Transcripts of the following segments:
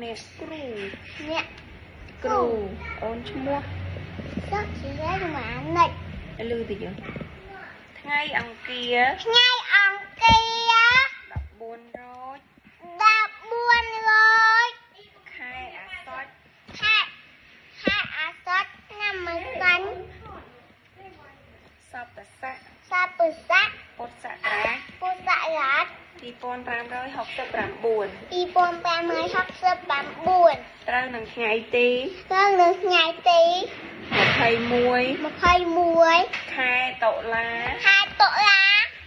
អ្នកគ្រូ អ្នក គ្រូអូនឈ្មោះ សុខជាម៉ានិច លឺតិចថ្ងៃអង្គារ ថ្ងៃអង្គារ 14រោច 14រោច ខែអាសត់ ខែអាសត់ឆ្នាំមសិន សប្តាស័ក សប្តាស័ក ពុទ្ធសករាជ ពុទ្ធសករាជ 2569 2569 ត្រូវនឹងថ្ងៃទី ត្រូវនឹងថ្ងៃទី 21 21 ខែតុលា ខែតុលា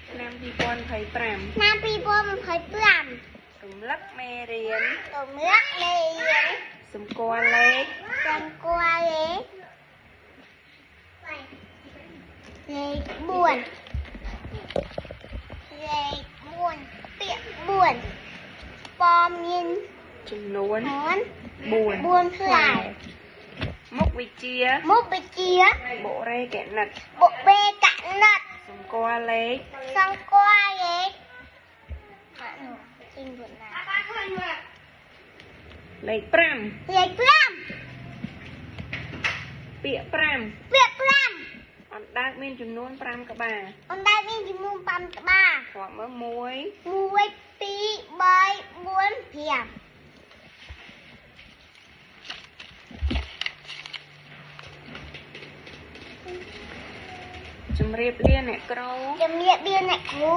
ឆ្នាំ2025 ឆ្នាំ2025 រំលឹកមេរៀន រំលឹកមេរៀន សម្គាល់លេខ សម្គាល់លេខលេខ4លេខ4ពាក្យ4ពមាន ចំនួន 4 4ផ្លែ មុខវិជ្ជា មុខវិជ្ជា បុរេគណិត បុរេគណិត សម្គាល់លេខ សម្គាល់លេខលេខ5 លេខ5 ពាក្យ5 ពាក្យ5 អណ្ដើកមានចំនួន5ក្បាល អណ្ដើកមានចំនួន5ក្បាល រាប់មើល1 1 2 3 4 5 ជំរាបលាអ្នកគ្រូ ជំរាបលាអ្នកគ្រូ